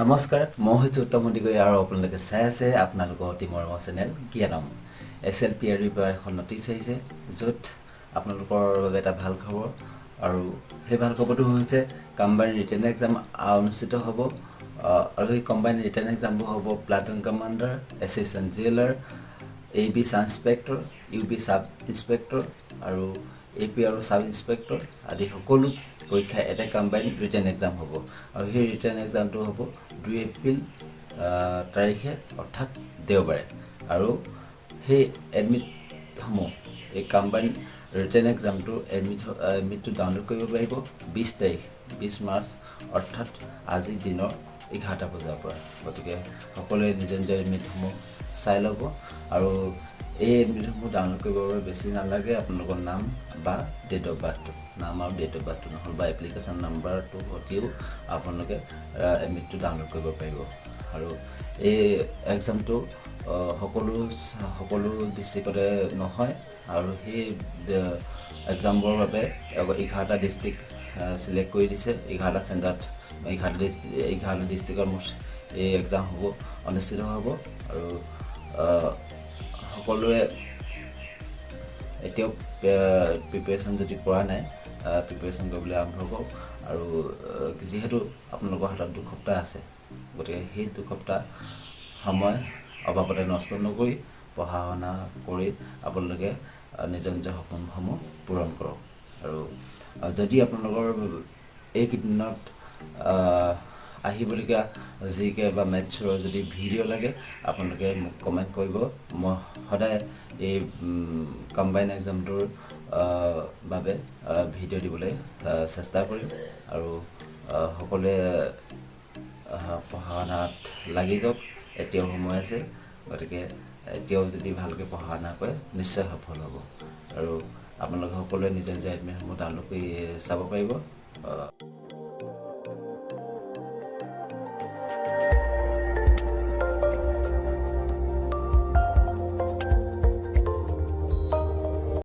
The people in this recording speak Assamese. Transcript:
নমস্কাৰ, মই হৈছোঁ উত্তম সন্দিকৈ আৰু আপোনালোকে চাই আছে আপোনালোকৰ অতি মৰমৰ চেনেল জ্ঞানম। এছএলপিআৰবিৰ পৰা এখন নটিচ আহিছে, য'ত আপোনালোকৰ বাবে এটা ভাল খবৰ। আৰু সেই ভাল খবৰটো হৈছে কম্বাইন ৰিটেন এক্সাম অনুষ্ঠিত হ'ব আৰু সেই কম্বাইন ৰিটেন এক্সামবোৰ হ'ব platoon commander, assistant jailer, AB sub inspector, UB sub inspector আৰু এ পি আৰু ছাব ইনস্পেক্টৰ আদি সকলো পৰীক্ষা এটা কম্বাইন ৰিটেন এক্সাম হ'ব। আৰু সেই ৰিটেন এক্সামটো হ'ব 2 এপ্ৰিল তাৰিখে, অৰ্থাৎ দেওবাৰে। আৰু সেই এডমিটসমূহ, এই কম্বাইন ৰিটেন এক্সামটো এডমিটটো ডাউনলোড কৰিব পাৰিব 20 তাৰিখ, 20 মাৰ্চ, অৰ্থাৎ আজিৰ দিনৰ 11টা বজাৰ পৰা। গতিকে সকলোৱে নিজৰ নিজৰ এডমিটসমূহ চাই ল'ব। আৰু এই এডমিটসমূহ ডাউনলোড কৰিবৰ বাবে বেছি নালাগে, আপোনালোকৰ নাম বা ডেট অফ বাৰ্থটো, নাম আৰু ডেট অফ বাৰ্থটো নহ'লে বা এপ্লিকেশ্যন নাম্বাৰটো সৈতেও আপোনালোকে এডমিটটো ডাউনলোড কৰিব পাৰিব। আৰু এই এক্সামটো সকলো সকলো ডিষ্ট্ৰিক্টতে নহয় আৰু সেই এক্সামৰ বাবে 11টা ডিষ্ট্ৰিক্ট চিলেক্ট কৰি দিছে। 11টা চেণ্টাৰত, 11টা ডিষ্ট্ৰিক্টত মুঠ এই এক্সাম হ'ব, অনুষ্ঠিত হ'ব। আৰু সকলোৱে এতিয়াও প্ৰিপেৰেশ্যন যদি কৰা নাই, প্ৰিপেৰেশ্যন কৰিবলৈ আৰম্ভ কৰক। আৰু যিহেতু আপোনালোকৰ হাতত 2 সপ্তাহ আছে, গতিকে সেই 2 সপ্তাহ সময় অবাবতে নষ্ট নকৰি পঢ়া শুনা কৰি আপোনালোকে নিজৰ নিজৰ সপোনসমূহ পূৰণ কৰক। আৰু যদি আপোনালোকৰ এইকেইদিনত আহিবলগীয়া জিকে বা মেথছৰ যদি ভিডিঅ' লাগে, আপোনালোকে মোক কমেণ্ট কৰিব। মই সদায় এই কম্বাইন এক্সামটোৰ বাবে ভিডিঅ' দিবলৈ চেষ্টা কৰিম। আৰু সকলোৱে পঢ়া শুনাত লাগি যাওক। এতিয়াও সময় আছে, গতিকে এতিয়াও যদি ভালকৈ পঢ়া শুনা কৰে, নিশ্চয় সফল হ'ব। আৰু আপোনালোকে সকলোৱে নিজৰ নিজৰ এডমিটসমূহ ডাউনলোড কৰি চাব পাৰিব।